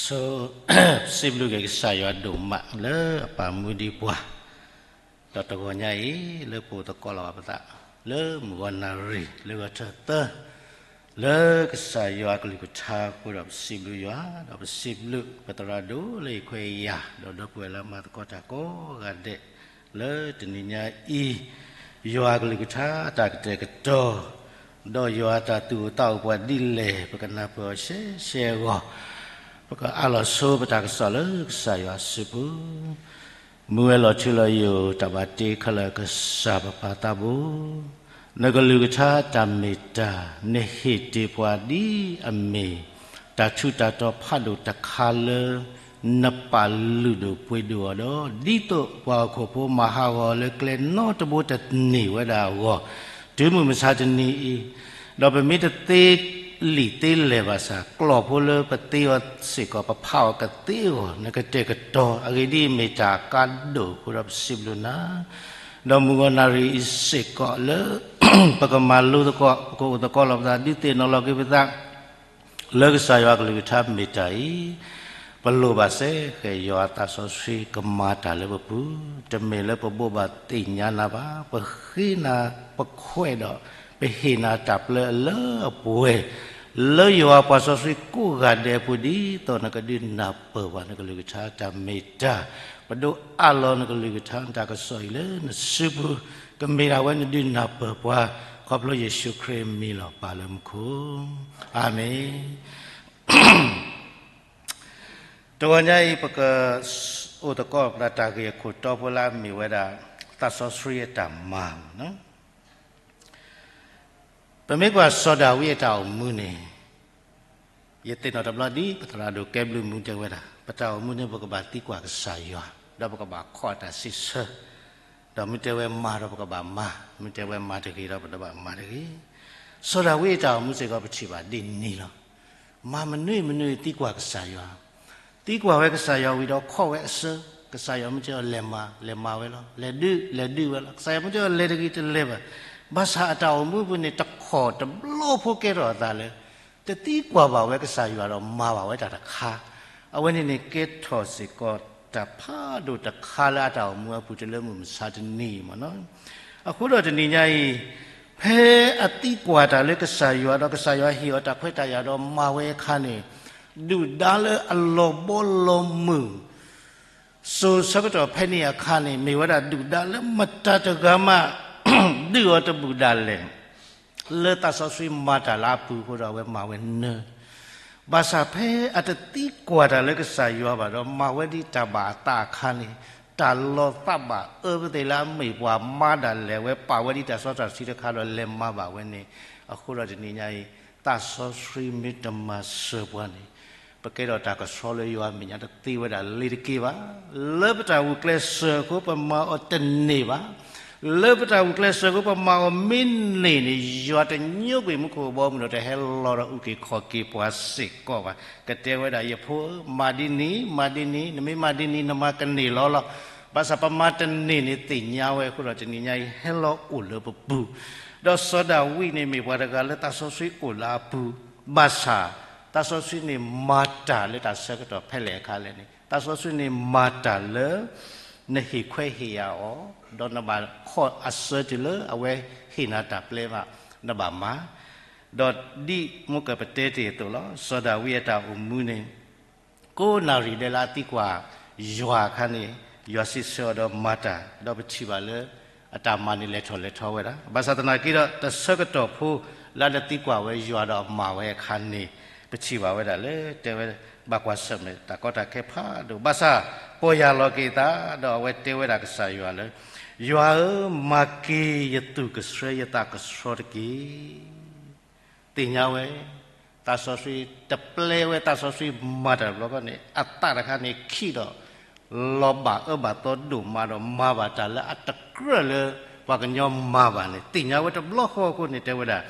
ဆိ စံးဘျုးက့ၤကစၢ်ယွၤဒိၣ်မးလၢအပာ်မူဒံးပှၤ, ဒီးတဂီၤညါအံၤ လၢပအိၣ်သကိးလီၤပသး လၢမုၢ်ဂီၤနၣ်ရံၣ်လၢဂီၤထၢၣ်သၢ လၢကစၢ်ယွၤကလုၢ်ကထါအဃိဒီး ပစံးဘျုးယွၤ ဒီးပစံးဘျုးပသရၣ်ဒိၣ်လၢဟ့ၣ်ခွဲးယာ် ဒီးဒီပုၢ်ဝဲၢ်လၢအမၤသကိးတၢ်ကိးဂၤဒဲး လၢတနံၤညါအံၤ, ယွၤကလုၢ်ကထါတၢ်ကတဲာ်ကတီၤ, ဒီးယွၤတၢ်သူၣ်အိၣ်သးအိၣ်ပှၤဒ်လဲၣ် ပကနၢ်ပၢၢ်အီၤရှဲရှဲအဂီၢ်, ပကအးလီၤဆိပတၢ်ကစီၣ်လၢကစၢ်ယွၤအစုပူၤ. မူဝဲလီၤထူလီၤယိာ် တၢ်ဘၣ်တ့ခဲလၢာ်ကစၢ်ပပၢ်သးဘိ, နကလုၢ်ကထါတၢ်မ့ၢ်တၢ် နဟ့ၣ်တ့ၢ်ပှၤဒ်အမ့ၢ် တၢ်ထူးတၢ်တီၤဖးဒိၣ်တခါလၢ နပာ်လုၢ်ဒိၣ်ပှ့ၤဒိၣ်အီၤဒီး ဒ်သိးပှၤဟီၣ်ခိၣ်ဖိမၤဟးဂီၤလၢကျဲနီတဘိတန့ၢ်ဝဲဒၣ်အဂီၢ်, တုၤမုၢ်မဆါတနံၤအံၤ, ဒီးပမ့ၢ်တသ့လံာ်သ့လဲၢ်ဘၣ်ဆၣ် ကျိာ်ဖိလၢပသ့အီၤစ့ၢ်ကီး ပဖးအီၤကသ့အဂီၢ် နကတဲာ်ကတီၤအဂ့ၢ်ဒ်အံၤ မ့ၢ်တၢ်အကါဒိၣ်အဃိဒီးပစံးဘျုးနၤ ဒီးမုၢ်ဂီၤနၣ်ရံၣ်အံၤစ့ၢ်ကီးလၢ ပကမၤလိသကိး ပကအိၣ်သကိးလီၤပသး ဒုးသ့ၣ်နီၣ်လီၤက့ၤပသး လၢကစၢ်ယွၤကလုၢ်ကထါမ့ၢ်တၢ်အံၤ, ပလိၣ်ဘၣ်စ့ၢ်ကီးယွၤအသးစီဆှံကမၤတၢ်လၢပပူၤ, တမ့ၢ်လၢပဘိးဘၣ်သ့ၣ်ညါနၤဘၣ်, ပဃ့နၤ ပခွဲးဒီး ပဟ့ၣ်နၤတၢ်ပျဲအလၢအပှဲၤ လၢယွၤပှၤစီဆှံကိးဂၤဒဲးအပူၤ ဒ်သိးနကဒုးနၢ်ပၢၢ်ပှၤနကလုၢ်ကထါတၢ်မ့ၢ်တၢ်, ပဒိးအးလီၤနကလုၢ်ကထါတၢ်ကစီၣ်အံၤလၢနစုပူၤ, ကမ့ၢ်ဒၣ်ဝဲနဒုးနၢ်ပၢၢ်ပှၤ, ခီဖျိယ့ၣ်ၡူးခရံာ်အမံၤလီၤ ပၢ်လၢမူခိၣ်, အၤမ့ၣ်. တဂီၤညါအံၤ ပက အိၣ်သကိးပတၢ်ဂ့ၢ်အခိၣ်တီဖိလၢအမ့ၢ်ဝဲဒၣ် သးစီဆှံအတၢ်မၤ ပမ့ၢ်ကွၢ်စီၤဒၤဝံးအတၢ်အိၣ်မူန့ၣ်, ယသ့ၣ်နီၣ်တဘျီဒ်ပသရၣ်ဒိၣ်ကဲဘျုးမူတဲဝဲဒၣ် ပတၢ်အိၣ်မူန့ၣ် ပကဘၣ်သံကွၢ်ကစၢ်ယွၤ, ဒီးပကဘၣ်ခိးအတၢ်စံးဆၢ, ဒီးမ့ၢ်တဲဝဲမၤဒီးပကဘၣ်မၤ, မ့ၢ်တဲဝဲမၤတဂ့ၤဒီးပတဘၣ်မၤတဂ့ၤ. စီၤဒၤဝံးအတၢ်အိၣ်မူစ့ၢ်ကီးပထံၣ်ဘၣ်ဒ်န့ၣ်လီၤ. မၤမနုၤမနုၤသံကွၢ်ကစၢ်ယွၤ, သံကွၢ်ဝဲကစၢ်ယွၤဝံၤဒီးခိးဝဲအဆၢ, ကစၢ်ယွၤမ့ၢ်တဲအီၤလဲၤမၤ လဲၤမၤဝဲလီၤ, လဲၤဒုး လဲၤဒုးဝဲလီၤ, ကစၢ်ယွၤမ့ၢ်တဲအီၤလဲၤတဂ့ၤတလဲၤဘၣ်. ဘၣ်ဆၣ်အတၢ်အိၣ်မူအပူၤန့ၣ် တခီၣ်တဘျီဖိကဲထီၣ်အသးလၢ တသံကွၢ်ဘၣ်ဝဲကစၢ်ယွၤဒီးမၤဘၣ်ဝဲတၢ်တခါ, အဝဲန့ၣ်န့ၣ်ကဲထီၣ်စ့ၢ်ကီးတၢ်ဖးဒိၣ်တခါလၢအတၢ်အိၣ်မူအပူၤတုၤလၢမုၢ်မဆါတနံၤအံၤမ့ၢ်နီၤ. အဃိဒီးတနံၤညါအံၤ, ဖဲအသံကွၢ်တၢ်လၢကစၢ်ယွၤဒီးကစၢ်ယွၤဟ့ၣ်အီၤတၢ်ခွဲးတၢ်ယာ်ဒီးမၤဝဲအခါန့ၣ်, ဒုၣ်ဒါလၢအလီၤဘီလီၤမုၢ် စိၤဆၢကတီၢ်ဖဲန့ၣ်အခါန့ၣ် မ့ၢ်ဝဲဒၣ်ဒုၣ်ဒါလၢမတၤတဂၤမး ဒုးအီၤတဘူၣ်ဒၣ်လဲာ် လၢသးစီဆှံမၤတၢ်လၢအပူၤအဃိဒီးအဝဲမၤဝဲနၢၤ, ဘၣ်ဆၣ်ဖဲအတသံကွၢ်တၢ်လၢကစၢ်ယွၤဘၣ်ဒီးမၤဝဲဒ်တၢ်ဘၣ်အသးအခါန့ၣ်, တၢ်လီၤသးဘၣ်အၢပသ့ၣ်လၢအမ့ၢ်ပှၤမၤဒၣ်လဲာ် အဝဲပာ်ဝဲဒ်တၢ်စီတၢ်ဆှံတခါဒီးလဲၤမၤဘၣ်ဝဲန့ၣ်, အဃိဒီးတနံၤညါအံၤ, သးစီဆှံမ့ၢ်တမၤစၢၤပှၤန့ၣ် ပကဲထီၣ်တၢ်ကဆှီလၢယွၤအမဲာ်ညါတသ့ဝဲဒၣ်လ့ၤတက့ၢ်ဘၣ်. လၢပတၢ်ဂုာ်ကျဲးစၢးအဃိ ပမၤအီၤတန့ၢ်ဘၣ်. လၢပတၢ်ဂုာ်ကျဲးစၢးအဃိ ပမၤအီၤမ့ၢ်န့ၢ်န့ၣ် ယွၤတညိကွံာ်မူခိၣ်ဘီမုၢ်ဒီးတဟဲလီၤဒီးအုၣ်က့ၤခီၣ်က့ၤပှၤစ့ၢ်ကီးဘၣ်. ကတဲဝဲဒၣ်ယဖိဧၢ, မၤဒ်န့ၣ်, မၤဒ်န့ၣ်, နမ့ၢ်မၤဒ်န့ၣ် နမၤကန့ၢ်လီၤလီၤ. ဘၣ်ဆၣ်ပမၤတန့ၢ်န့ၣ်သ့ၣ်ညါဝဲအဃိဒီးတနံၤညါအံၤဟဲလီၤအိၣ်လၢပပူၤ, ဒီးစီၤဒၤဝံးန့ၣ်မ့ၢ်ပှၤတဂၤလၢသးစီဆှံအိၣ်လၢအပူၤ, ဘၣ်ဆၣ် သးစီဆှံန့ၣ်မၤတၢ်လၢတၢ်ဆၢကတီၢ်ဖဲလဲၣ်အခါလဲၣ်န့ၣ်, သးစီဆှံန့ၣ်မၤတၢ်လၢ နဟ့ၣ်ခွဲးဟ့ၣ်ယာ်အီၤ, ဒီးနဘၣ်ခိးအဆၢတုၤလၢအဝဲဟ့ၣ်နၤတၢ်ပျဲမး, နဘၣ်မၤ, ဒီးဒ်မုၢ်ကပတဲတ့ၢ်အသိးလီၤ. စီၤဒၤဝံးအတၢ်အိၣ်မူန့ၣ် ကိးနၣ်ရံၣ်ဒဲးလၢအသံကွၢ်ယွၤအခါန့ၣ်, ယွၤစံးဆၢအီၤဒီးမၤတၢ်, ဒီးပထံၣ်ဘၣ်လၢ အတၢ်မၤန့ၣ်လဲၤထီၣ်လဲၤထီဝဲဒၣ်. ဘၣ်ဆၣ်သနာ်က့ဒီး တဆၢကတီၢ်ဖိလၢအတသံကွၢ်ဝဲယွၤဒီးအမၤဝဲအခါန့ၣ်, ပထံၣ်ဘၣ်ဝဲဒၣ်လၢတဲဝဲ ဘၣ်ကွၢ်ဆၢၣ်မဲာ်တၢ်ကီတၢ်ခဲဖးဒိၣ်, ဘၣ်ဆၣ်ပီၢ်ယၢ်လီၤက့ၤအသး, ဒီးအဝဲတဲဝဲဒၣ်ကစၢ်ယွၤလၢ, ယွၤဧၢ, မၤက့ၤယသူၣ်ကဆှဲယသးကဆှီတက့ၢ်. သ့ၣ်ညါဝဲ, သးစီဆှံတပျဲဝဲ သးစီဆှံမၤတၢ်တဘျီဃီန့ၣ် အသးတခါန့ၣ်ခံးဒီး လီၤဘၣ်အၢဘၣ်သီဒိၣ်မးဒီးမၤဘၣ်တၢ်လၢအတကြၢးလၢပှၤကညီမၤဘၣ်န့ၣ် သ့ၣ်ညါဝဲတဘျီဃီအဃိန့ၣ် တဲဝဲဒၣ်,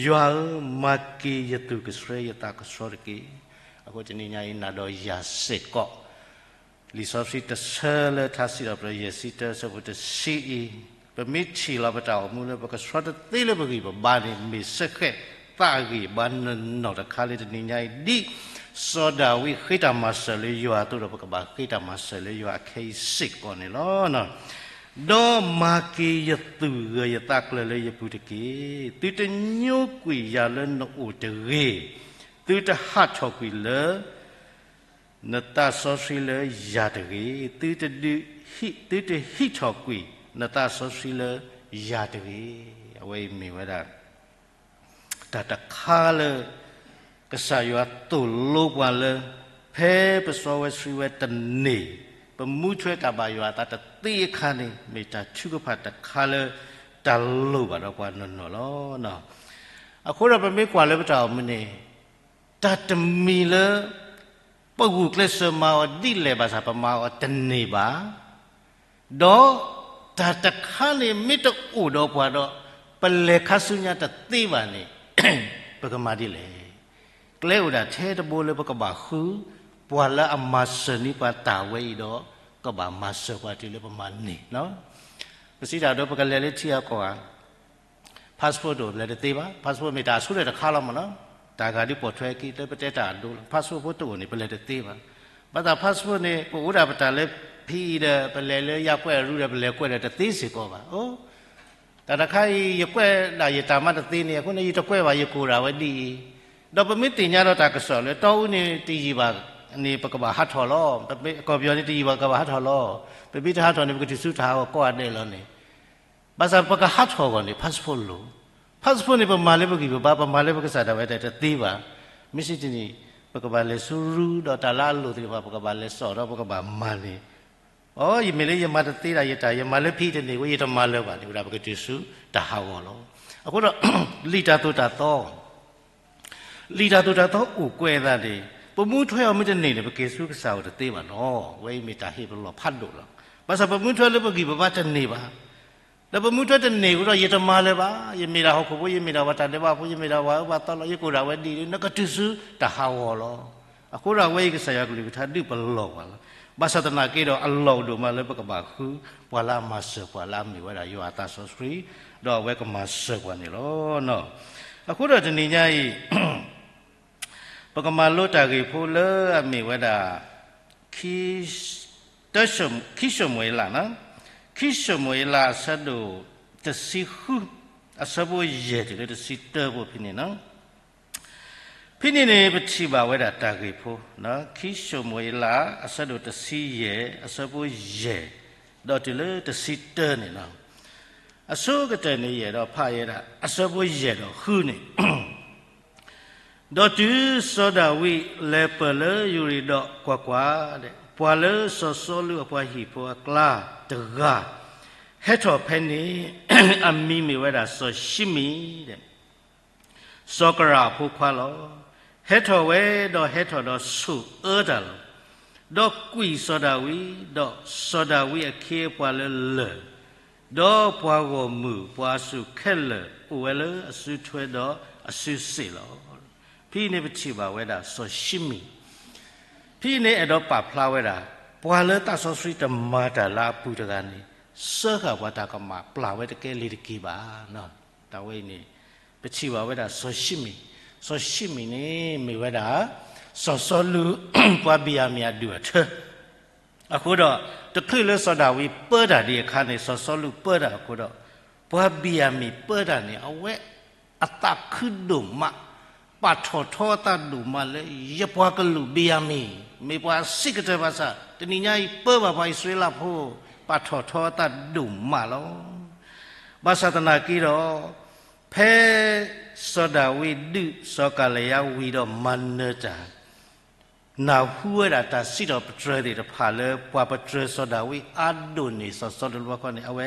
ယွၤဧၢ, မၤက့ၤယသူၣ်ကဆှဲယသးကဆှီတက့ၢ်. အဃိတနံၤညါအံၤ နၤဒီးယၤစ့ၢ်ကီး လံာ်စီဆှံတဆၢလၢထါစံးထီၣ်ပတြၢၤ ယဲၢ်ဆံတၢ အဆၢဖိတဆံအံၤ, ပမ့ၢ်ထံၣ်လီၤပတၢ်အိၣ်မူလၢပကဆှီတသ့လၢပဂံၢ်ပဘါန့ၣ် မ့ၢ်စ့ၢ်ကီးသးဂံၢ်ဘါနီၢ်နီၢ်တခါလၢတနံၤညါအံၤ ဒ် စီၤဒၤဝံးဃ့တၢ်မၤစၢၤလၢယွၤအသိးဒီး ပကဘၣ်ဃ့တၢ်မၤစၢၤလၢယွၤအခဲအံၤစ့ၢ်ကီးန့ၣ်လီၤ. ဒီးမၤက့ၤယသူၣ်ဂၢၢ်ယသးကျၢၤလၢယပူၤတက့ၢ်. သုတညိကွံာ်ယၤလၢနအိၣ်တဂ့ၤ, သုတဟးထီၣ်ကွံာ်လၢ နသးစီဆှံလၢယၤတဂ့ၤ, သုတဒုး, သုတဟံးထီၣ်ကွံာ်နသးစီဆှံလၢယၤတဂ့ၤ. အဝဲအံၤမ့ၢ်ဝဲဒၣ် တၢ်တခါလၢ ကစၢ်ယွၤသိၣ်လိပှၤလၢ ဖဲပစီဝဲဆှံဝဲတန့ၢ်, ပမူထွဲတၢ်ဘၣ်ယွၤအသးတသ့အခါန့ၣ် မ့ၢ်တၢ်ထုကဖၣ်တခါလၢ တၢ်လိၣ်ဘၣ်ဒီးပှၤနီၢ်နီၢ်လီၤ. အဃိဒီးပမ့ၢ်ကွၢ်လၢပတၢ်အိၣ်မူန့ၣ် တၢ်တမံၤလၢ ပဂုာ်ကျဲးစၢးမၤအီၤဒ်လဲၣ်ဘၣ်ဆၣ် ပမၤအီၤတန့ၢ်ဘၣ်. ဒီးတၢ်တခါန့ၣ်မ့ၢ်တအိၣ်ဒီးပှၤဒီး ပလဲၤခါဆူညါတသ့ဘၣ်န့ၣ် ပကမၤဒ်လဲၣ်. ကျဲအိၣ်ဒၣ်ထဲတဘိလၢပကဘၣ်ဃု ပှၤလၢအမၤစၢၤန့ၢ်ပှၤတၢ်ဝဲအံၤဒီး ကဘၣ်မၤစၢၤပှၤတုၤလၢပမၤန့ၢ်လီၤ. ပစံးတၢ်ဒီးပကလဲၤလၢထံဂၤကီၢ်ဂၤ passport တအိၣ်လဲၤတသ့ဘၣ်. Passport မ့ၢ်တၢ်အဆိလၢတခါလီၤမ့ၢ်နီၤ. တၢ်ဂၤဒုးပိာ်ထွဲခံလၢပတဲတၢ်အဒိလီၤ. Passport ဖိတအိၣ်န့ၣ် ပလဲၤတသ့ဘၣ်. ဘၣ်ဆၣ် passport န့ၣ် ပအိၣ်ဒၣ်ပတၢ်လၢဖံအံၤဒီး ပလဲၤလၢယၢ်ကွဲးအရူဒီး ပလဲၤကွဲးဒီးတသ့စ့ၢ်ကီးဘၣ်. အိ တၢ်တခါအံၤ ယကွဲးဒၣ်ယတၢ်မးတသ့န့ၣ် အဃိန့ၣ် ယတကွဲးဘၣ် ယကိၢ်ဒၣ်ဝဲဒ်အံၤ. ဒီးပမ့ၢ်သ့ၣ်ညါဒီးတၢ်ကစီၣ်လၢ တီအူန့ၣ်တယံာ်ဘၣ်န့ၣ် ပကဘၣ်ဟးထီၣ်လီၤ. ကီၢ်ပယီၤန့ၣ်တယံာ်ဘၣ် ကဘၣ်ဟးထီၣ်လီၤ. ပမ့ၢ်တဟးထီၣ်န့ၣ် ပကတုၤဆူတၢ်ဟးဂီၤကိးဂၤဒဲးလီၤန့ၣ် ဘၣ်ဆၣ်ပကဟးထီၣ်အဂီၢ်န့ၣ် passport လိၣ်. Passport န့ၣ် ပမၤလၢပဂံၢ်ပဘါ ပမၤလၢပကစၢ်ဒၣ်ဝဲတသ့ဘၣ်. မ့ၢ်စံးတနံၤ ပကဘၣ်လဲၤဆူရူဒီးတၢ်လၢအလိၣ်သ့ၣ်တဖၣ် ပကဘၣ်လဲၤစိာ်ဒီးပကဘၣ်မၤန့ၣ် အိ ယမ့ၢ်လၢယမၤတသ့ဒၣ်ယတၢ် ယမၤလၢဖံတန့ၢ်ဝဲ ယတမၤလၢၤဘၣ်န့ၣ် ဝဲဒၣ်ပကတုၤဆူတၢ်ဟးဂီၤလီၤ. အဃိဒီး လံာ်တၢ်သိၣ်တၢ်သီ လံာ်တၢ်သိၣ်တၢ်သီအိၣ်ကွဲးအသးန့ၣ် ပမူထွဲအီၤမ့ၢ်တန့ၢ်န့ၣ် ပက့ၤဆူကစၢ်အအိၣ်တသ့ဘၣ်နီၤ. ဝဲအံၤမ့ၢ်တၢ်ဟ့ၣ်ပလီၢ်ဖးဒိၣ်လီၤ. ဘၣ်ဆၣ်ပမူထွဲလၢပဂံၢ်ပဘါတန့ၢ်ဘၣ်. ဒီးပမူထွဲတန့ၢ်အဃိဒီး ယတမၤလၢၤဘၣ်. ယမ့ၢ်ဒၣ်ဟီၣ်ခိၣ်ဖိ, ယမ့ၢ်ဒၣ်ပှၤတၢ်ဒဲးဘးဖိ, ယမ့ၢ်ဒၣ်ပှၤအၢပှၤသီလီၤ. ယကိၢ်ဒၣ်ဝဲဒ်အံၤ နကတုၤဆူတၢ်ဟးဂီၤလီၤ. အဃိဒီးအဝဲအံၤကစၢ်ယွၤကလုၢ်ကထါဒုးပလီၢ်ပှၤလီၤ. ဘၣ်ဆၣ်သနာ်က့ဒီး အလီၢ်အိၣ်ဒိၣ်မးလၢပကဘၣ်ဃု ပှၤလၢအမၤစၢၤပှၤလၢအမ့ၢ်ဝဲဒၣ်ယွၤအသးစီဆှံ, ဒီးအဝဲကမၤစၢၤပှၤန့ၣ်လီၤ. အဃိဒီးတနံၤညါအံၤ ပကမၤလိတၢ်ဂ့ၢ်ဖိလၢအမ့ၢ်ဝဲဒၣ် ခံ, တၢၡမူ, ခံၡမူၤအ့လး, ခံၡမူၤအ့လးအဆၢဒိၣ်တဆံဃု, အဆၢဖိယဲၢ်တုၤလၢတဆံတၢဖိဖဲန့ၣ်လီၤ. ဖဲန့ၣ်န့ၣ် ပထံၣ်ဘၣ်ဝဲဒၣ်တၢ်ဂ့ၢ်ဖိ, ခံၡမူၤအ့လး အဆၢဒိၣ်တဆံယဲၢ် အဆၢဖိယဲၢ် ဒီးတုၤလၢတဆံတၢန့ၣ်လီၤ. အဆိကတၢၢ်န့ၣ် ယအဲၣ်ဒိးဖးဝဲဒၣ် အဆၢဖိယဲၢ်ဒီးဃုန့ၣ် ဒီးတုၤစီၤဒၤဝံးလဲၤပၢၢ်လၢယူၤရ့ၤဒီး ကွၢ်ကွၢ်, ပှၤလၢစီၤစီလူးအပှၤဟံၣ်ဖိအကျါတဂၤ ဟဲထီၣ်ဖဲန့ၣ်, အမံၤမ့ၢ်ဝဲဒၣ်စီၤၡံမံၣ်, စီၤကရၣ်အဖိခွါလီၤ. ဟဲထီၣ်ဝဲဒီးဟဲထီၣ်ဒီးဆိၣ်အၢတၢ်လီၤ. ဒီးကွံာ်စီၤဒၤဝံး, ဒီးစီၤဒၤဝံးအခ့အပှၤလၢလၢၢ်, ဒီးပှၤဂီၢ်မုၢ်ပှၤအစုၣ်ခဲလၢာ် အိၣ်ဝဲလၢအစုထွဲဒီးအစုစ့ၣ်လီၤ. ဖဲအံၤန့ၣ်ပထံၣ်ဘၣ်ဝဲဒၣ်စီၤၡံမံၣ်, ဖဲအံၤန့ၣ်အဲၣ်ဒိးပာ်ဖျါဝဲဒၣ် ပှၤလၢသးစီဆှံတမၤတၢ်လၢအပူၤတဂၤန့ၣ် စၢဃာ်ပှၤတၢ်ကမၣ်ပျၢ်ဝဲတကဲလၢၤတက့ၢ်ဘၣ်. တၢ်ဝဲအံၤန့ၣ် ပထံၣ်ဘၣ်ဝဲဒၣ်စီၤၡံမံၣ်, စီၤၡံမံၣ်န့ၣ်မ့ၢ်ဝဲဒၣ် စီၤစီလူး ပှၤဘံၣ်ယၤမံၣ်အဒူၣ်အထၢ အဃိဒီး တချုးလၢစီၤဒၤဝံးပၢတၢ်ဒံးအခါန့ၣ် စီၤစီလူးပၢတၢ်အဃိဒီး ပှၤဘံၣ်ယၤမံၣ်ပၢတၢ်န့ၣ် အဝဲအသးခုဒိၣ်မး, ပာ်ထီၣ်ထီအသးဒိၣ်မးလၢ ယပှၤကလုာ်ဘံၣ်ယၤမံၣ် မ့ၢ်ပှၤအဆံးကတၢၢ်ဘၣ်ဆၣ် တနံၤညါအံၤပၢဘၣ်ပှၤအံၣ်စရ့လးဖိ ပာ်ထီၣ်ထီအသးဒိၣ်မးလီၤ. ဘၣ်ဆၣ်သနာ်က့ဒီး ဖဲစီၤဒၤဝံးဒုးစီၤကၤလယါဝံၤဒီးမၤနၢၤတၢ် နၢ်ဟူဝဲဒၣ်တၢ်စံးထီၣ်ပတြၢၤသ့ၣ်တဖၣ်လၢ ပှၤပတြၢၤစီၤဒၤဝံးအါဒိၣ်န့ၢ်စီၤစီလူးအဃိန့ၣ် အဝဲ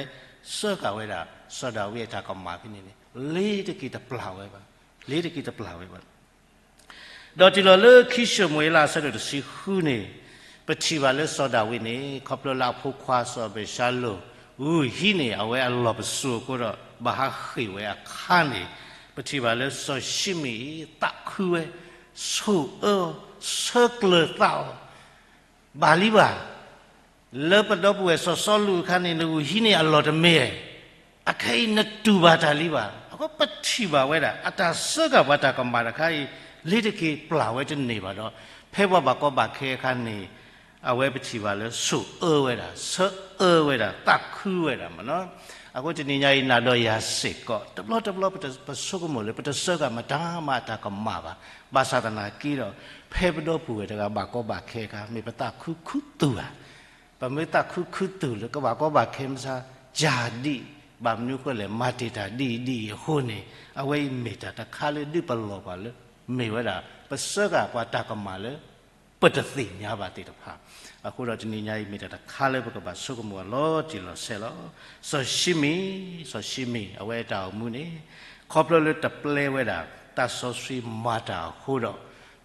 စၢဃာ်ဝဲဒၣ်စီၤဒၤဝံးအတၢ်ကမၣ်ဖဲန့ၣ်န့ၣ် လ့ၤတက့ၤတပျၢ်ဝဲဘၣ်, လ့ၤတက့ၤတပျၢ်ဝဲဘၣ်. ဒီးတုၤလီၤလၢခံၡမူၤအ့လးအဆၢဒိၣ်တဆံဃုန့ၣ် ပထံၣ်ဘၣ်လၢစီၤဒၤဝံးန့ၣ် ခီဖျိလၢအဖိခွါစီၤအဘ့ၣ်ၡါလိၣ် ဂုာ်ဟံးန့ၢ်အဝဲအလီၢ်ပစိာ်အဃိဒီး ဘၣ်ဟးဃ့ၢ်ဝဲအခါန့ၣ် ပထံၣ်ဘၣ်လၢစီၤၡံမံၣ်အံၤ သးခုဝဲ, ဆိၣ်အၢအီၤ, ဆၢကျၢၤသးအီၤ ဘၣ်လံဘၣ်. လၢပဒီပုၢ်ဝဲၢ်စီၤစီလူးအခါန့ၣ် နဂုာ်ဟံးန့ၢ်အလီၢ်တမ့ၢ်, အခဲအံၤနတူၢ်ဘၣ်တၢ်လံဘၣ်. အဃိပထံၣ်ဘၣ်ဝဲဒၣ် အတၢ်စၢဃာ်ပှၤတၢ်ကမၣ်တခါအံၤ လ့ၤတက့ၤပျၢ်ဝဲတန့ၢ်ဘၣ်ဒီး ဖဲပှၤဘၣ်ကီဘၣ်ခဲအခါန့ၣ် အဝဲပထံၣ်ဘၣ်လၢဆိၣ်အၢဝဲဒၣ်, ဆၢအၢဝဲဒၣ်, သးခုဝဲဒၣ်မ့ၢ်နီၤ. အဃိတနံၤညါအံၤ နၤဒီးယၤစ့ၢ်ကီး တဘျီတဘျီပဆိကမိၣ်လၢ ပတဆၢဂ့ၤမတၤမးအတၢ်ကမၣ်ဘၣ်. ဘၣ်ဆၣ်သနာ်က့ဒီး ဖဲပဒီပုၢ်ဝဲၢ်တဂၤဘၣ်ကီဘၣ်ခဲအခါ မ့ၢ်ပသးခုခူသူၣ်ဧါ. ပမ့ၢ်သးခုခူသူၣ်လၢ ကဘၣ်ကီဘၣ်ခဲမဆါ ယၤဒ်အံၤ, ဘၣ်မနုၤအဃိလဲၣ်, မၤတ့ၢ်တၢ်ဒ်အံၤဒ်အံၤအဃိန့ၣ် အဝဲအံၤမ့ၢ်တၢ်တခါလၢဒုးပလီၢ်ပှၤလၢ မ့ၢ်ဝဲဒၣ် ပဆၢဂ့ၤပှၤတၢ်ကမၣ်လၢ ပတသ့ၣ်ညါဘၣ်သ့ၣ်တဖၣ်. အဃိဒီးတနံၤညါအံၤ မ့ၢ်တၢ်တခါလၢပကဘၣ်ဆိကမိၣ်အလီၤတံၢ်လီၤဆဲးလီၤ. စီၤၡံမံၣ်, စီၤၡံမံၣ် အဝဲအတၢ်အိၣ်မူန့ၣ် ခီဖျိလၢတပျဲဝဲဒၣ် သးစီဆှံမၤတၢ်အဃိဒီး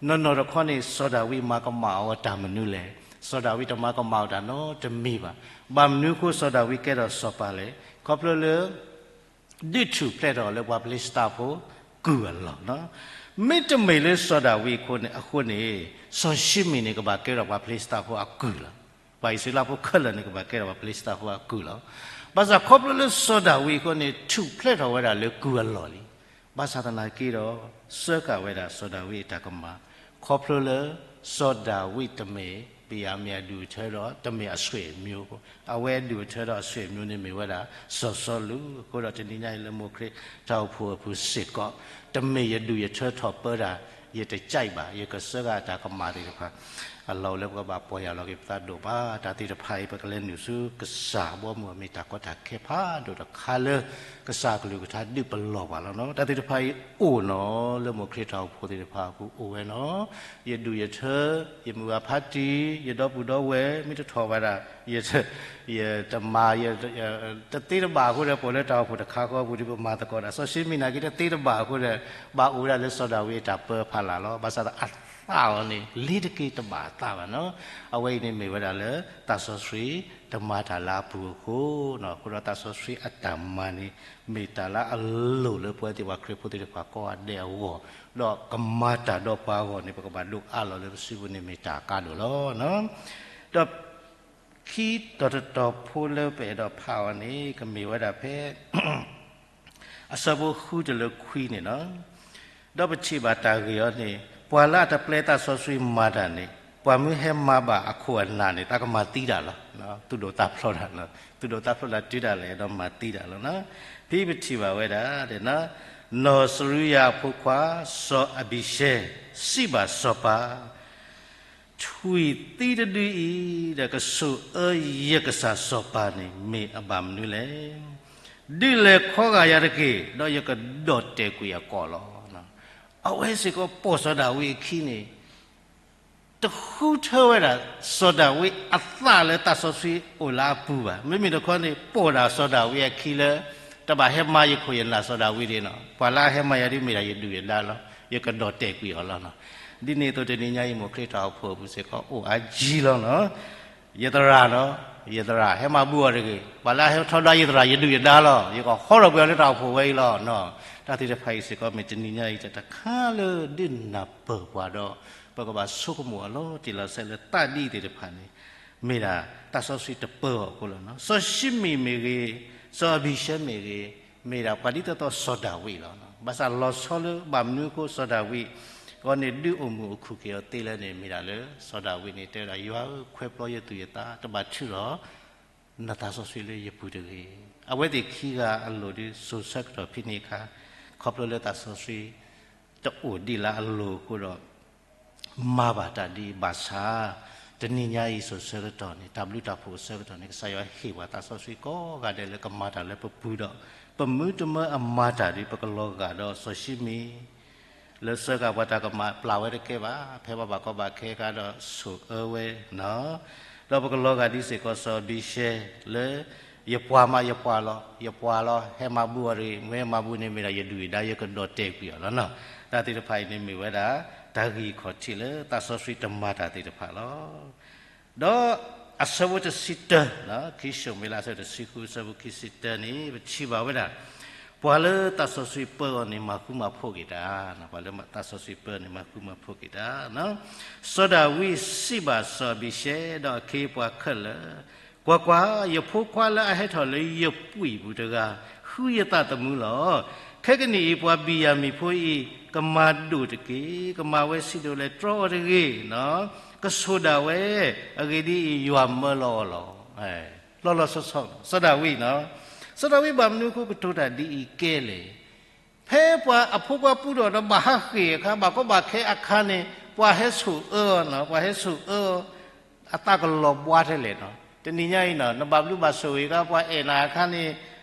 နီၢ်နီၢ်တခီန့ၣ် စီၤဒၤဝံးမၤကမၣ်အီၤတၢ်မနုၤလဲၣ်. စီၤဒၤဝံးတမၤကမၣ်အီၤတၢ်နီတမံၤဘၣ်. ဘၣ်မနုၤအဃိစီၤဒၤဝံးကဲထီၣ်စီၤပၤလဲၣ်. ခီဖျိလၢ ဒုးထူၣ်ဖျဲးထီၣ်လၢပှၤဖလ့ၡသးဖိကုၢ်အလီၢ်နီၤ. မ့တမ့ၢ်လၢစီၤဒၤဝံးအဃိန့ၣ်, အဃိန့ၣ် စီၤၡံမံၣ်န့ၣ် ကဘၣ်ကဲထီၣ်ပှၤဖလ့ၡသးဖိအကုၢ်လီၤ. ပှၤအံၣ်စရ့လးဖိခဲလၢာ်န့ၣ် ကဘၣ်ကဲထီၣ်ပှၤဖလ့ၡသးဖိအကုၢ်လီၤ. ဘၣ်ဆၣ်ခီဖျိလၢစီၤဒၤဝံးအဃိန့ၣ် ထူၣ်ဖျဲးထီၣ်ဝဲဒၣ်လၢကုၢ်အလီၢ်လံ. ဘၣ်ဆၣ်သနာ်က့ဒီး ဆၢကၤဝဲဒၣ်စီၤဒၤဝံးအတၢ်ကမၣ်, ခီဖျိလၢ စီၤဒၤဝံးတမ့ၢ် ပယၤမ့ၢ်အဒူၣ်အထၢဒီး တမ့ၢ်အဆွေမျိုးဖိ, အဝဲအဒူၣ်အထၢဒီးအဆွေမျိုးန့ၣ်မ့ၢ်ဝဲဒၣ် စီၤစီလူး. အဃိဒီးတနံၤညါအံၤလၢမိၢ်ခရံာ်တၢ်အိၣ်ဖှိၣ်အပူၤစ့ၢ်ကီး, တမ့ၢ်ယဒူၣ်ယထၢထီၣ်ပၢတၢ် ယတကြိုက်ဘၣ်, ယကဆၢဂ့ၤအတၢ်ကမၣ်သ့ၣ်တဖၣ် အလီၢ်အိၣ်လၢပကဘၣ်ပီၢ်ယၢ်လီၤက့ၤပသးဒိၣ်မး. တၢ်သ့ၣ်တဖၣ်အံၤ ပကလဲၤနုာ်ဆူကစၢ်အဘီအမုၢ် မ့ၢ်တၢ်ကီတၢ်ခဲဖးဒိၣ်တခါလၢ ကစၢ်အကလုၢ်ကထါဒုးပလီၢ်ပှၤလီၤနီၤ. တၢ်သ့ၣ်တဖၣ်အံၤအိၣ်နီၤ လၢမိၢ်ခရံာ်တၢ်အိၣ်ဖှိၣ်သ့ၣ်တဖၣ်အပူၤအိၣ်ဝဲနီၤ. ယဒူၣ်ယထၢ, ယမုၢ်ဂၤဖးတံၢ်, ယဒီပုၢ်ဒီဝဲၢ် မ့ၢ်တထီၣ်ဝဲဒၣ် ယ ယတမၤ တသ့တဘၣ်အဃိဒီး ပအိၣ်လၢတၢ်အိၣ်ဖှိၣ်တခါဃီအပူၤဒီး ပမၤသကိးတၢ်. စီၤၡံမံၣ်နာ်က့တသ့တဘၣ်အဃိဒီး ဘၣ်အိၣ်ဝဲဒၣ်လၢစီၤဒၤဝံးအတၢ်ပၢဖီလာ်လီၤ. ဘၣ်ဆၣ်ဒီးအသးအီၤန့ၣ် လ့ၤတက့ၤတဘၣ်အသးဘၣ်နီၤ. အဝဲအံၤန့ၣ်မ့ၢ်ဝဲဒၣ်လၢ သးစီဆှံတမၤတၢ်လၢအပူၤအဃိနီၤ. အဃိဒီးသးစီဆှံအတၢ်မၤန့ၣ် မ့ၢ်တၢ်လၢအလိၣ်လၢပဝဲသ့ၣ်ပှၤခရံာ်ဖိသ့ၣ်တဖၣ်ကိးဂၤဒဲးအဂီၢ်, ဒီးကမၤတၢ်ဒီးပှၤအဂီၢ်န့ၣ် ပကဘၣ်ဒိးအးလီၤလၢပစုပူၤန့ၣ် မ့ၢ်တၢ်အကါဒိၣ်လီၤ. ဒီးခံတီၤတတီၤဖိလၢပအဲၣ်ဒိးဖးအီၤန့ၣ် ကမ့ၢ်ဝဲဒၣ်ဖဲ အဆၢဖိဃုတုၤလၢခွံန့ၣ်လီၤ. ဒီးပထံၣ်ဘၣ်တၢ်ဂ့ၢ်အီၤန့ၣ် ပှၤလၢအတပျဲသးစီဆှံမၤတၢ်န့ၣ် ပှၤမ့ၢ်ဟဲမၤဘၣ်အခိၣ်အနၢ်န့ၣ် တၢ်ကမၤသံတၢ်လီၤ. သူၣ်ဒိၣ်သးဖျိးတၢ်လီၤ. သူၣ်ဒိၣ်သးဖျိးတၢ်တုၤဒၣ်လဲာ် အဲၣ်ဒိးမၤသံတၢ်လီၤ. ဖဲပထံၣ်ဘၣ်ဝဲဒၣ် နီၢ်စရူယၤအဖိခွါ စီၤအဘံၤၡဲ စံးဘၣ်စီၤပၤ ထွံၣ်သံတဒုအံၤ ဒီးကဆိၣ်အၢယကစၢ်စီၤပၤန့ၣ် မ့ၢ်အဘၣ်မနုၤလဲၣ်. ဒုးလဲၤခီဂာ်ယၤတက့ၢ်, ဒီးယကဒီၣ်တဲာ်ကွံာ်အကိာ်လီၤ. အဝဲစ့ၢ်ကီးပိာ်စီၤဒၤဝံးအခံန့ၣ် တဃုထၢဝဲဒၣ် စီၤဒၤဝံးအသးလၢသးစီဆှံအိၣ်လၢအပူၤဘၣ်. မ့မ့ၢ်တခီန့ၣ် ပိာ်ဒၣ်စီၤဒၤဝံးအခံလၢ တဘၣ်ဟဲမၤယခိၣ်ယနၢ်စီၤဒၤဝံးဒၣ်နီၤ. ပှၤလၢအဟဲမၤယၤဒ်မ့ၢ်ဒၣ်ယဒုၣ်ယဒါလီၤ. ယကဒီၣ်တဲာ်ကွံာ်အီၤလီၤနီၤ. ဒ်န့ၣ်အသိးတနံၤညါအံၤ မိၢ်ခရံာ်တၢ်အိၣ်ဖှိၣ်အပူၤစ့ၢ်ကီးအိၣ်အါယံၤလီၤနီၤ. ယသရၣ်နီၤ, ယသရၣ် ဟဲမၤဘူၣ်အီၤတဂ့ၤ. ပှၤလၢအဟဲထီဒါယသရၣ် ယဒုၣ်ယဒါလီၤ. ယကဟီထီၣ်ကွံာ်အီၤလၢတၢ်အိၣ်ဖှိၣ်ဝဲအံၤလီၤနီၤ. တၢ်သ့ၣ်တဖၣ်အံၤစ့ၢ်ကီး မ့ၢ်တနံၤညါအံၤတၢ်တခါလၢဒုးနၢ်ပၢၢ်ပှၤဒီး ပကဘၣ်ဆိကမိၣ်အီၤလီၤတံၢ်လီၤဆဲးလၢသးဒ်အံၤသ့ၣ်တဖၣ်န့ၣ် မ့ၢ်ဒၣ်သးစီဆှံတပၢအီၤအဃိလီၤနီၤ. စီၤၡံမံၣ်မ့ၢ်ဂ့ၤ, စီၤအဘံၤၡဲမ့ၢ်ဂ့ၤ, မ့ၢ်ဒၣ်ပှၤဒ်သိးသိးစီၤဒၤဝံးလီၤနီၤ. ဘၣ်ဆၣ်လီၤဆီလၢဘၣ်မနုၤအဃိစီၤဒၤဝံးအဂီၢ်န့ၣ် ဒုးအိၣ်မုာ်အိၣ်ခုၣ်က့ၤအီၤသ့လဲၣ်န့ၣ် မ့ၢ်ဒၣ်လၢစီၤဒၤဝံးန့ၣ် တဲဝဲဒၣ် ယွၤဧၢ, ခွဲးပျီယသူၣ်ယသး တဘၣ်ထုးထီၣ် နသးစီဆှံလၢယပူၤတဂ့ၤ. အဝဲသ့ၣ်ခံဂၤအလိၤဒုးစိၤဆၢကတီၢ်ဖဲန့ၣ်အခါ ခီဖျိလၢသးစီဆှံ တအိၣ်ဒံးလၢအလိၤအဃိဒီး မၤဘၣ်တၢ်ဒ်အံၤဘၣ်ဆၣ် တနံၤညါအံၤစိၤဆၢကတီၢ်န့ၣ် တၢ်ဘျုးတၢ်ဖှိၣ်အဆၢကတီၢ်န့ၣ် ကစၢ်ယွၤဟ့ၣ်ပှၤသးစီဆှံကိးဂၤဒဲးလၢကမၤတၢ်လၢပပူၤဒီး ပမုၢ်တမၢအမၤတၢ်ဒ် ပကလီၤဂာ်ဒီးစီၤၡံမံၣ် လၢဆၢကၤပှၤတၢ်ကမၣ်ပျၢ်ဝဲတကဲဘၣ်, ဖဲပှၤဘၣ်ကီဘၣ်ခဲအခါဒီးဆိၣ်အၢဝဲနီၤ, ဒီးပကလီၤဂာ်ဒ်စ့ၢ်ကီးစီၤအဘံၤၡဲလၢ ယပှၤမးယပှၤလီၤ, ယပှၤလီၤ, ဟဲမၤဘူၣ်အီၤတဂ့ၤ, မ့ၢ်ဟဲမၤဘူၣ်န့ၣ်မ့ၢ်ဒၣ်ယဒုၣ်ယဒါ ယကဒီၣ်တဲာ်ကွံာ်အီၤလီၤနီၤ. တၢ်သ့ၣ်တဖၣ်အံၤန့ၣ်မ့ၢ်ဝဲဒၣ် တၢ်ဂ့ၢ်ခီၣ်ထံးလၢသးစီဆှံတမၤတၢ်သ့ၣ်တဖၣ်လီၤ. ဒီးအဆၢဖိတဆံတၢ, ခံၡမူၤအ့လး အဆၢဖိတဆံဃု အဆၢဖိခံဆံတၢန့ၣ် ပထံၣ်ဘၣ်ဝဲဒၣ် ပှၤလၢသးစီဆှံပၢအီၤန့ၣ် မၤဃူမၤဖိးက့ၤတၢ်, ပှၤလၢသးစီဆှံပၢန့ၣ် မၤဃူမၤဖိးက့ၤတၢ်. စီၤဒၤဝံးစံးဘၣ်စီၤအဘံၤၡဲ ဒီးအခ့အပှၤခဲလၢာ်, ကွၢ်ကွၢ်, ယဖိခွါလၢအဟဲထီၣ်လၢယပှံၢ်ပူၤတဂၤ ဃုယသးသမူလီၤ. ခဲကနံၣ်အံၤ ပှၤဘံၣ်ယၤမံၣ်ဖိအံၤ ကမၤဒိၣ်တက့ၢ်, ကမၤဝဲဆံးဒိၣ်လဲၣ် တြီအီၤတဂ့ၤ, ကဆိၣ်ဒၣ်ဝဲ, အဂ့ၢ်ဒ်အံၤ ယွၤမၢလီၤအီၤလီၤ. လီၤလီၤဆီဆီ, စီၤဒၤဝံး, စီၤဒၤဝံးဘၣ်မနုၤအဃိကတိၤတၢ်ဒ်အံၤကဲလဲၣ်. ဖဲပှၤအဖိခွါပူထီၣ်ဒီးဘၣ်ဟးဃ့ၢ်အခါ ဘၣ်ကီဘၣ်ခဲအခါန့ၣ် ပှၤဟဲဆိၣ်အၢအီၤ, ပှၤဟဲဆိၣ်အၢအီၤ အသးကလီၤဘှါထဲလဲၣ်နီၤ. တနံၤညါအံၤနီၤ နဘၣ်ဘျုးဘၣ်ဆိၣ်ဂ့ၤအခါ ပှၤအဲၣ်နၤအခါန့ၣ်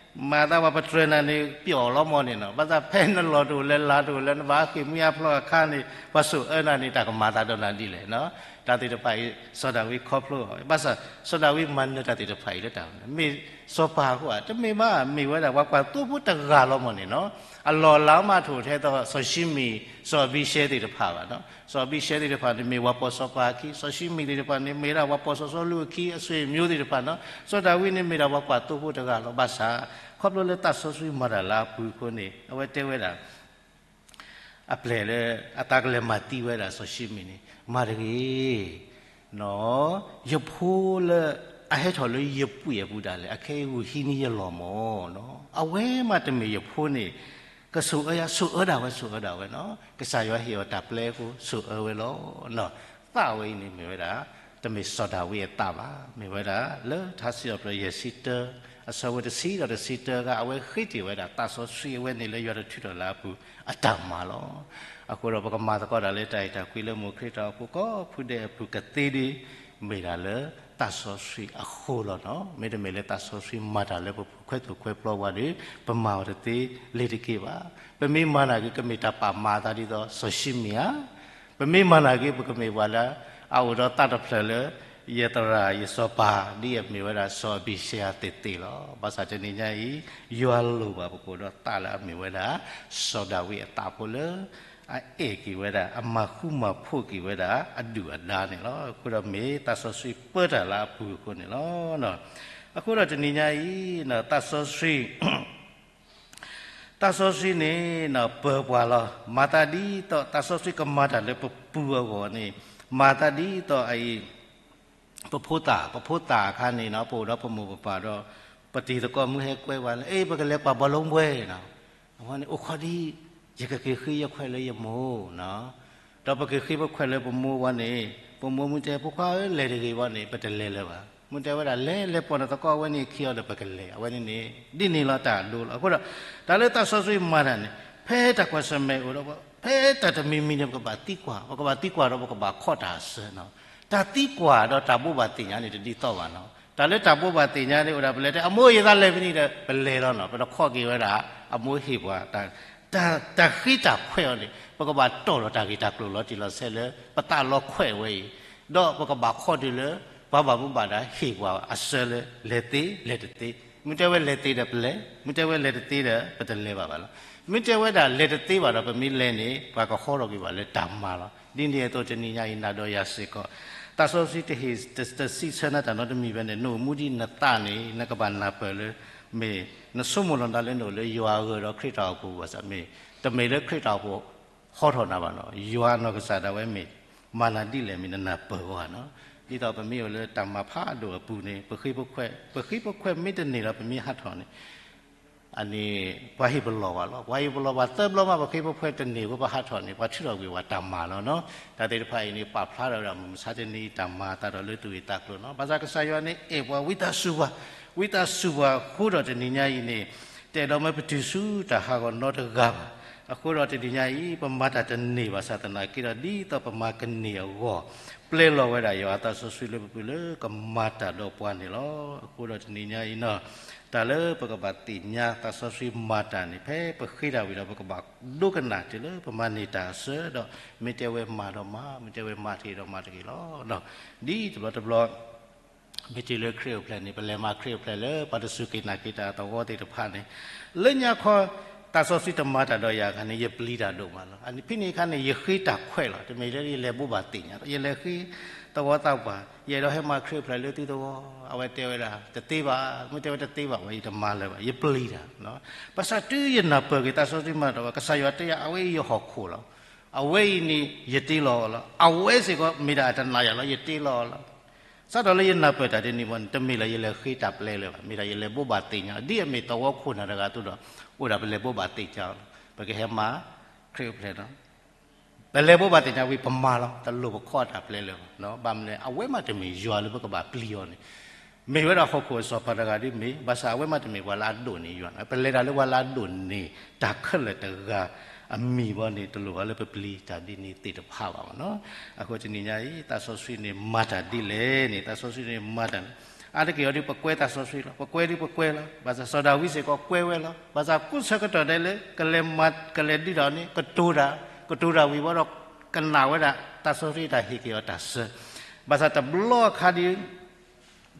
မၤသးပှၤပတြၢၤနၤန့ၣ် ပျီၣ်လီၤမၢ်န့ၣ်နီၤ. ဘၣ်ဆၣ်ဖဲနလီၢ်တအိၣ်လၢၤလၤတအိၣ်လၢၤ နဘၣ်ဟးဃ့ၢ်မှံဟးဖျိးအခါန့ၣ် ပှၤဆိၣ်အၢနၤန့ၣ် တၢ်ကမၤသးဒီးနၤဒ်လဲၣ်နီၤ. တၢ်သ့ၣ်တဖၣ်အံၤ စီၤဒၤဝံးခီဖျိအီၤ, ဘၣ်ဆၣ် စီၤဒၤဝံးမၤနၢၤတၢ်သ့ၣ်တဖၣ်အံၤလၢတၢ်မ့ၢ်စီၤပၤအဃိဧါ, တမ့ၢ်ဘၣ်, မ့ၢ်ဝဲဒၣ်ပှၤကွၢ်သိဖိတဂၤလီၤမၢ်န့ၣ်နီၤ. အလီၢ်အလၤမးတအိၣ်ထဲသိးစီၤၡံမံၣ် စီၤအဘံၤၡဲသ့ၣ်တဖၣ်ဘၣ်နီၤ. စီၤအဘံၤၡဲသ့ၣ်တဖၣ်န့ၣ် မ့ၢ်ပှၤပိာ်စီၤပၤအခံ, စီၤၡံမံၣ်သ့ၣ်တဖၣ်န့ၣ် မ့ၢ်ဒၣ်ပှၤပိာ်စီၤစီလူးအခံ အဆွေမျိုးသ့ၣ်တဖၣ်နီၤ. စီၤဒၤဝံးန့ၣ်မ့ၢ်ဒၣ်ပှၤကွၢ်သိဖိတဂၤလီၤ. ဘၣ်ဆၣ် ခီဖျိလၢသးစီဆှံမၤတၢ်လၢအပူၤအဃိန့ၣ် အဝဲတဲဝဲဒၣ် အပျဲၢ်လၢအသးကလဲၤမၤသံဝဲဒၣ်စီၤၡံမံၣ်န့ၣ် မၤတဂ့ၤ, ယဖိလၢအဟဲထီၣ်လၢယပှ့ၤအပူၤဒၣ်လဲာ် အခဲအံၤဂုာ်ဟံးန့ၢ်ယလီၢ်မၢ်နီၤ. အဝဲမးတမ့ၢ်ယဖိန့ၣ် ကဆိၣ်အၢယၤ, ဆိၣ်အၢဒၣ်ဝဲ ဆိၣ်အၢဒၣ်ဝဲနီၤ. ကစၢ်ယွၤဟ့ၣ်အီၤတၢ်ပျဲအဃိဆိၣ်အၢဝဲလီၤ. သးဝဲအံၤန့ၣ်မ့ၢ်ဝဲဒၣ် တမ့ၢ်စီၤဒၤဝံးအသးဘၣ်, မ့ၢ်ဝဲဒၣ်လၢထါစံးထီၣ်ပတြၢၤယဲၢ်ဆံတၢ အဆၢဖိတဆံဒီးတဆံတၢဂၤ အဝဲဃ့တ့ၢ်ဝဲဒၣ်သးစီဆှံအဝဲန့ၣ်လၢယွၤတထုးထီၣ်လၢအပူၤအတၢ်မၤလီၤ. အဃိဒီးပကမၤသကိးတၢ်လၢတၢ်အဲၣ်တၢ်ကွံလၢမိၢ်ခရံာ်တၢ်အိၣ်ဖှိၣ်ကိးဖုဒဲးအပူၤကသ့ဒ် မ့ၢ်ဒၣ်လၢသးစီဆှံအဃိလီၤနီၤ. မ့တမ့ၢ်လၢသးစီဆှံမၤတၢ်လၢပပူၤခွဲးသိၣ်ခွဲးပျီပှၤဒီး ပမၤအီၤတသ့လ့ၤတက့ၢ်ဘၣ်. ပမ့ၢ်မၤနာ်က့ ကမ့ၢ်တၢ်ပာ်မၤအသးဒ်သိးစီၤၡံမံၣ်ဧါ. ပမ့ၢ်မၤနာ်က့ ပကမ့ၢ်ပှၤလၢ အအိၣ်ဒီးသးတဖျၢၣ်လၢ ယသရၣ်ယစီၤပၤ ဒ်အမ့ၢ်ဝဲဒၣ်စီၤအဘံၤၡဲသ့ၣ်သ့ၣ်လီၤ. ဘၣ်ဆၣ်တနံၤညါအံၤ ယွၤလိၣ်ဘၣ်ပကိးဒီးသးလၢအမ့ၢ်ဝဲဒၣ် စီၤဒၤဝံးအသးဖိလၢ အအဲၣ်က့ၤဝဲဒၣ် အမၤဃူမၤဖိးက့ၤဝဲဒၣ် အဒုၣ်အဒါန့ၣ်လီၤ. အဃိဒီးမ့ၢ်သးစီဆှံပၢတၢ်လၢအပူၤအဃိန့ၣ်လီၤ. အဃိဒီးတနံၤညါအံၤ သးစီဆှံ သးစီဆှံန့ၣ် ပၢၤပှၤလီၤ. မၤသးဒ်သိးသးစီဆှံကမၤတၢ်လၢပပူၤအဂီၢ်န့ၣ် မၤသးဒ်သိးအအံၤ ပဖိသၣ်, ပဖိသၣ်အခါန့ၣ်နီၤ ပအိၣ်ဒီးပမိၢ်ပပၢ်ဒီး ပတံၤသကိးမုၢ်ဟဲကွဲပှၤလၢ အ့ ပကလဲၤကွၢ်ဘီလုံးပွဲနီၤ. အဝဲန့ၣ် အိၣ်ခိးဒံး ယကက့ၤဃ့ယခွဲးလၢယမိၢ်နီၤ. ဒီးပက့ၤဃ့ပခွဲးလၢပမိၢ်ဝဲန့ၣ် ပမိၢ်မုၢ်တဲ ဖိခွါဧၢ လဲၤတဂ့ၤဝဲန့ၣ် ပတလဲၤလၢၤဘၣ်. မုၢ်တဲဝဲဒၣ် လဲၤ လဲၤပိာ်နသကိးဝဲန့ၣ်ခံအီၤဒီးပကလဲၤ. အဝဲန့ၣ်န့ၣ် ဒ်န့ၣ်လီၤတၢ်အဒိလီၤ. အဃိဒီး တၢ်လၢသးစီဆှံမၤတၢ်န့ၣ် ဖဲတၢ်ကွၢ်ဆၢၣ်မဲာ်အိၣ်ဒီး ဖဲတၢ်တမံၤမံၤန့ၣ် ပကဘၣ်သံကွၢ်, ပကဘၣ်သံကွၢ်ဒီးပကဘၣ်ခိးတၢ်အစၢနီၤ. တၢ်သံကွၢ်ဒီးတၢ်ဘိးဘၣ်သ့ၣ်ညါန့ၣ် တဒ်သိးဘၣ်နီၤ. တၢ်လၢတၢ်ဘိးဘၣ်သ့ၣ်ညါန့ၣ် အိၣ်ဒၣ်ပလဲၤတဲ အမိၢ်ယသးလဲၤဖဲန့ၣ်ဒီး ပလဲၤလီၤနီၤ. ပတခိးက့ၤဝဲဒၣ် အမိၢ်ဟ့ၣ်ပှၤ တၢ်, တၢ်ဃ့တၢ်ခွဲးအီၤန့ၣ် ပကဘၣ်တီၢ်လီၤတၢ်ဂ့ၢ်တၢ်ကျိၤလီၤတံၢ်လီၤဆဲးလၢ ပသးလီၤခွဲးဝဲအံၤ, ဒီးပကဘၣ်ခိးတုၤလၢ ပှၤဘၣ်မူဘၣ်ဒါဟ့ၣ်ပှၤအစၢလၢ လဲၤသ့လဲၤတသ့. မ့ၢ်တဲဝဲလဲၤသ့ဒီးပလဲၤ, မ့ၢ်တဲဝဲလဲၤတသ့ဒီး ပတလဲၤဘၣ်ဘၣ်လီၤ. မ့ၢ်တဲဝဲဒၣ်လဲၤတသ့ဘၣ်ဒီး ပမ့ၢ်လဲၤန့ၣ် ပှၤကဟီထီၣ်ကွံာ်ဘၣ်လၢတၢ်မၤလီၤ. ဒ်န့ၣ်အသိးတနံၤညါအံၤ နၤဒီးယၤစ့ၢ်ကီး သးစီဆှံတဟ့ၣ်တစံးဆၢနၤတၢ်နီတမံၤဘၣ်န့ၣ် နအိၣ်မူဒ်နသးန့ၣ် နကဘၣ်နၢ်ပၢၢ်လၢ မ့ၢ်နဆိကမိၣ်လီၤနၤလၢနအိၣ်လၢယွၤအဂၢၢ်ဒီးခရံာ်တၢ်အိၣ်ဖှိၣ်ဘၣ်ဆၣ်မ့ၢ် တမ့ၢ်လၢခရံာ်တၢ်အိၣ်ဖှိၣ်ဟီထီၣ်နၤဘၣ်နီၤ. ယွၤနီၢ်ကစၢ်ဒၣ်ဝဲမ့ၢ် မၤနၤဒ်လဲၣ်မ့ၢ်နနၢ်ပၢၢ်အီၤဧါနီၤ. ဒ်သိးပမ့ၢ်အိၣ်လၢတၢ်မၤဖးဒိၣ်အပူၤန့ၣ် ပဃ့ပခွဲး, ပဃ့ပခွဲးမ့ၢ်တန့ၢ်ဒီးပမ့ၢ်ဟးထီၣ်န့ၣ် အန့ၣ် ပှၤဟ့ၣ်ပလီၢ်ဘၣ်လီၤ. ပှၤဟ့ၣ်ပလီၢ်ဘၣ်သၢဘျီမး ပဃ့ပခွဲးတန့ၢ်ဝဲပဟးထီၣ်န့ၣ် ပှၤထုးထီၣ်ကွံာ်ဝဲတၢ်မၤလီၤနီၤ. တၢ်သ့ၣ်တဖၣ်အံၤန့ၣ် ပာ်ဖျါထီၣ်ဝဲဒၣ်မုၢ်မဆါတနံၤအံၤ တၢ်မၤအသးဒီးလၢသူၣ်ဂ့ၢ်သးကျိၤနီၤ. ဘၣ်ဆၣ်ကစၢ်ယွၤန့ၣ်အဲၣ်ပှၤ ဝံသးစူၤပှၤ, ဝံသးစူၤပှၤအဃိဒီးတနံၤညါအံၤန့ၣ် တအဲၣ်ဒိးမၢပတုၤဆူတၢ်ဟးဂီၤနီတဂၤဘၣ်. အဃိဒီးတနံၤညါအံၤ ပမၤတၢ်တန့ၢ်ဘၣ်ဆၣ်သနာ်က့ဒီး ဒ်သိးပမၤကန့ၢ်အဂီၢ် ပျဲလီၤဝဲဒၣ်ယွၤအသးစီဆှံလၢပပူၤလၢကမၤတၢ်ဒီးပှၤန့ၣ်လီၤ. အဃိဒီးတနံၤညါအံၤနီၤ တၢ်လၢပကဘၣ်သ့ၣ်ညါသးစီဆှံမၤတၢ်န့ၣ် ဖဲပဃ့တၢ်ဝံၤဒီး ပကဘၣ်ဒိကနၣ်တုၤလၢပမၤန့ၢ်တၢ်အဆၢဒီး မ့ၢ်တဲဝဲမၤဒီးမၤ, မ့ၢ်တဲဝဲမၤတဂ့ၤဒီးမၤတဂ့ၤလီၤ. ဒ်တဘျီတဘျီ မ့ၢ်တုၤလၢခရံာ်အိၣ်ဖျဲၣ်န့ၣ် ပလဲၤမၤခရံာ်အိၣ်ဖျဲၣ်လၢပှၤတစူၢ်က့ၤနာ်က့ၤတၢ်အသဝီသ့ၣ်တဖၣ်န့ၣ် လၢညါခီ သးစီဆှံတမၤတၢ်ဒီးယၤအခါန့ၣ် ယပျံၤတၢ်ဒိၣ်မးလီၤ. ဖဲန့ၣ်အခါန့ၣ် ယဃ့တၢ်ခွဲးလီၤ. တမ့ၢ်လၢယလဲၤဘိးဘၣ်သ့ၣ်ညါလီၤ. ယလဲၤဃ့သဝီသးပှၢ် ယအဲၣ်ဒိးဟဲမၤခရံာ်အိၣ်ဖျဲၣ်လၢသုသဝီ, အဝဲတဲဝဲဒၣ် တသ့ဘၣ်, မ့ၢ်တဲဝဲတသ့ဘၣ်ဝဲ ယတမၤလၢၤဘၣ်, ယပျံၤတၢ်. ဘၣ်ဆၣ်တုၤယနၢ်ပၢၢ်က့ၤသးစီဆှံမၤတၢ်ဝဲ ကစၢ်ယွၤတဲယၤ အဝဲအံၤယဟီၣ်ခိၣ်လီၤ. အဝဲအံၤန့ၣ် ယတ့လီၤအီၤလီၤ. အဝဲစ့ၢ်ကီးမ့ၢ်ဒၣ်အတနာ်ယၤလီၤ, ယတ့လီၤအီၤလီၤ. စးထီၣ်လၢယနၢ်ပၢၢ်တၢ်ဒ်န့ၣ်ဘၣ်န့ၣ် တမ့ၢ်လၢယလဲၤဃ့တၢ်ပျဲလၢၤဘၣ်, မ့ၢ်ဒၣ်ယလဲၤဘိးဘၣ်သ့ၣ်ညါ ဒ်အမ့ၢ်သဝီခိၣ်နၢ်တဂၤအသိးဒီး အိၣ်ဒၣ်ပလဲၤဘိးဘၣ်သ့ၣ်ညါလီၤ. ပကဟဲမၤခရံာ်အိၣ်ဖျဲၣ်လီၤ. ပလဲၤဘိးဘၣ်သ့ၣ်ညါဝံၤ ပမၤလီၤ, တလိၣ်ပခီအတၢ်ပျဲလၢၤဘၣ်. ဘၣ်မနုၤလဲၣ်, အဝဲမးတမ့ၢ်ယွၤလၢပကဘၣ်ပျံၤအီၤန့ၣ်, မ့ၢ်ဝဲဒၣ်ဟီၣ်ခိၣ်အစီၤပၤတဂၤဒ်မ့ၢ်, ဘၣ်ဆၣ်အဝဲမးတမ့ၢ်ပှၤလၢအဒိၣ်န့ၢ်ယွၤ, ပလဲၤတၢ်လၢပှၤလၢအဒိၣ်န့ၢ်တၢ်ခဲလၢာ်တဂၤအမံၤဘၣ်န့ၣ် တလိၣ်ဘၣ်လၢပပျံၤတၢ်ဒ်န့ၣ်သ့ၣ်တဖၣ်ဘၣ်မနီၤ. အဃိတနံၤညါအံၤ သးစီဆှံန့ၣ်မၤတၢ်ဒ်လဲၣ်န့ၣ်, သးစီဆှံန့ၣ်မၤတၢ်န့ၣ် အါတက့ၢ်အီၤဒ်ပကွဲသးစီဆှံလီၤ. ပကွဲဒ်ပကွဲလီၤ. ဘၣ်ဆၣ်စီၤဒၤဝံးစ့ၢ်ကီးကွဲဝဲလီၤ. ဘၣ်ဆၣ်ကူစၢကတီၢ်ဒဲးလၢ ကလဲၤမၤ ကလဲၤဒုးတၢ်န့ၣ် ကတိၤတၢ်, ကတိၤတၢ်ဝံၤဘၣ်ဒီး ကနၣ်ဝဲဒၣ် သးစီဆှံတၢ်ဟ့ၣ်က့ၤအီၤတၢ်စၢၤ, ဘၣ်ဆၣ်တဘျီအခါဒ်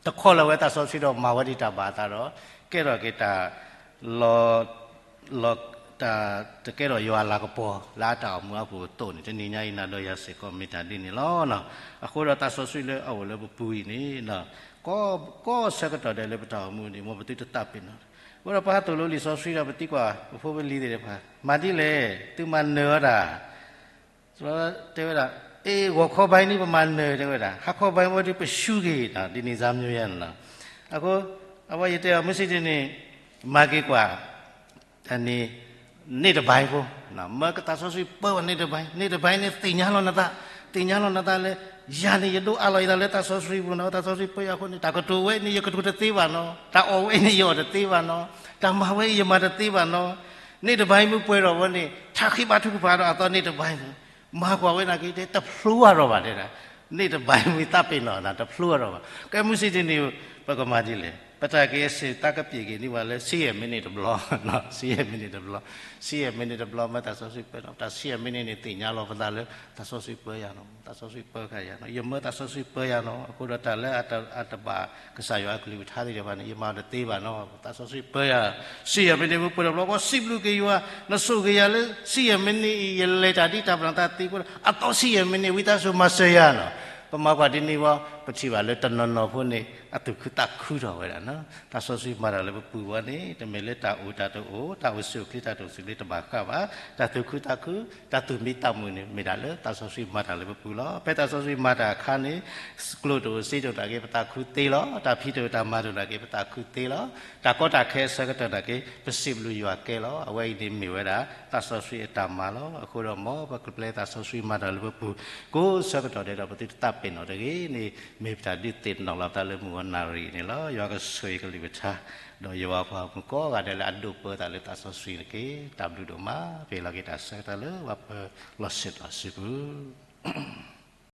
တခီလၢၤဝဲသးစီဆှံဒီးမၤဝဲဒ်တၢ်ဘၣ်အသးဒီး ကဲထီၣ်က့ၤတၢ် လီၤ လီၤ တၢ်တကဲထီၣ်ယွၤအလၤကပီၤလၢအတၢ်အိၣ်မူအပူၤအသိးန့ၣ် တနံၤညါအံၤနၤဒီးယၤစ့ၢ်ကီးမ့ၢ်တၢ်ဒ်န့ၣ်လီၤ. အဃိဒီးသးစီဆှံလၢအအိၣ်လၢပပူၤအံၤန့ၣ် က ကီဆၢကတီၢ်ဒဲးလၢပတၢ်အိၣ်မူန့ၣ် မ်ပသုတသးပ့ၤနီၣ်, အဃိဒီးပဟးသိၣ်လိလံာ်စီဆှံဒီးပသံကွၢ်ပဖိပလံၤသ့ၣ်တဖၣ် မၤဒ်လဲၣ် သုမၤနၢၤဝဲဒၣ် တဲဝဲဒၣ်, အ့ ဂီၤခီဘါန့ၣ် ပမၤနၢၤ တဲဝဲဒၣ်, ဟါခီဘါဝဲဒၣ်ပရှုံးက့ၤ ဒ်န့ၣ်စၢ်မံၤယါန့ၣ်လီၤ. အဃိ အဝဲယတဲအီၤ မုၢ်ဆ့ၣ်ထံးန့ၣ် မၤက့ၤကွၢ် န့ၣ် န့ၢ်တဘၣ်ဖိ, မၢကသးစီဆှံပၢဝဲန့ၢ်တဘၣ်, န့ၢ်တဘၣ်န့ၣ် သ့ၣ်ညါလီၤနသး, သ့ၣ်ညါလီၤနသးလၢ ယၤန့ၣ်ယဒိးအးလီၤယသးလၢသးစီဆှံပူၤနီၤ, သးစီဆှံပၢယၤအဃိန့ၣ် တၢ်ကတိၤဝဲအံၤန့ၣ် ယကတိၤတသ့ဘၣ်နီၤ, တၢ်အီၣ်ဝဲအံၤန့ၣ် ယအီၣ်တသ့ဘၣ်နီၤ, တၢ်မၤဝဲအံၤ ယမၤတသ့ဘၣ်နီၤ, န့ၢ်တဘၣ်မ့ၢ်ပှဲၤထီၣ်ဝဲန့ၣ် ထးဃံဘါထုကဖၣ်ဒီးအသီန့ၢ်တဘၣ်န့ၣ် မၤကွၢ်ဝဲနာ်က့ တဖျိအါထီၣ်ဘၣ်တဲဒၣ်, န့ၢ်တဘၣ်မ့ၢ်သးပ့ၤနီၣ်နၤ တဖျိအါထီၣ်ဘၣ်. ကဲမုၢ်ဆ့ၣ်ထံးန့ၣ် ပကမၤဒ်လဲၣ်, ပတၢ်က့ၤအဆ့ၣ်သးကပျ့ၤက့ၤန့ၢ်ဝဲလၢ ဆံယဲၢ်မံးနံးတဘျီ, ဆံယဲၢ်မံးနံးတဘျီ, ဆံယဲၢ်မံးနံးတဘျီ မၢသးစီဆှံပၢနီၤ, တၢ်ဆံယဲၢ်မံးနံးန့ၣ် သ့ၣ်ညါလီၤပသးလၢ သးစီဆှံပၢယၤနီၤ, သးစီဆှံပၢဃာ်ယၤနီၤ, ယမၢသးစီဆှံပၢယၤနီၤ, အဃိဒီးတၢ်လၢအတဘၣ်ကစၢ်ယွၤအကလုၢ်ကထါသ့ၣ်တဖၣ်န့ၣ် ယမၤအီၤတသ့ဘၣ်နီၤ, သးစီဆှံပၢယၤ, ဆံယဲၢ်မံးနံးမ့ၢ်ပှဲၤတဘျီ ကစံးဘျုးက့ၤယွၤ, နဆိၣ်ဂ့ၤယၤလၢ ဆံယဲၢ်မံးနံးအံၤ ယလဲၤတၢ်ဒ်တၢ်ပနီၣ်သးသ့အဃိဒီး အသီဆံယဲၢ်မံးနံး ဝံသးစူၤမၤစၢၤယၤနီၤ. ပမၤကွၢ်ဒ်န့ၣ်ဝံၤ ပထံၣ်ဘၣ်လၢတနီၤနီၤဖိန့ၣ် အသူၣ်ခုသးခုထီၣ်ဝဲဒၣ်နီၤ, သးစီဆှံမၤတၢ်လၢပပူၤဝဲန့ၣ် တမ့ၢ်လၢတၢ်အိၣ်တၢ်တအိၣ် တၢ်အိၣ်ဆူၣ်အိၣ်ချ့တၢ်တအိၣ်ဆူၣ်အိၣ်ချ့တဘၣ်ဃးဘၣ်, တၢ်သူၣ်ခုသးခု တၢ်သူၣ်မံသးမုာ်န့ၣ် မ့ၢ်ဒၣ်လၢသးစီဆှံမၤတၢ်လၢပပူၤလီၤ. ဖဲသးစီဆှံမၤတၢ်အခါန့ၣ် ကျိၤတအိၣ်စ့တအိၣ်နာ်က့ ပသးခုသ့လီၤ. တၢ်ဖံးတအိၣ်တၢ်မၤတအိၣ်နာ်က့ ပသးခုသ့လီၤ. တၢ်ကီတၢ်ခဲအဆၢကတီၢ်နာ်က့ ပစံးဘျုးယွၤကဲလီၤ. အဝဲအံၤန့ၣ်မ့ၢ်ဝဲဒၣ် သးစီဆှံအတၢ်မၤလီၤ. အဃိဒီးမ်ပကပျဲသးစီဆှံမၤတၢ်လၢပပူၤ ကိးဆၢကတီၢ်ဒဲးဒီး ပသုတသးပ့ၤနီၣ်တဂ့ၤန့ၣ် မ့ၢ်ပတၢ်ဒုးသ့ၣ်နီၣ်လီၤပသးလၢမုၢ်ဂီၤနၣ်ရံၣ်အံၤန့ၣ်လီၤ. ယွၤကဆိၣ်ဂ့ၤကလုၢ်ကထါ ဒီးယွၤပှၤမုၣ်ကိးဂၤဒဲးလၢအဒိးပၢသးလၢသးစီဆှံန့ၣ်တက့ၢ်. တၢ်ဘျုးဒိၣ်မး ပဟ့ၣ်လီၤက့ၤတၢ်ဆၢကတီၢ်လၢပှၤပၢၤလီၢ်ဆ့ၣ်လီၤစုပူၤ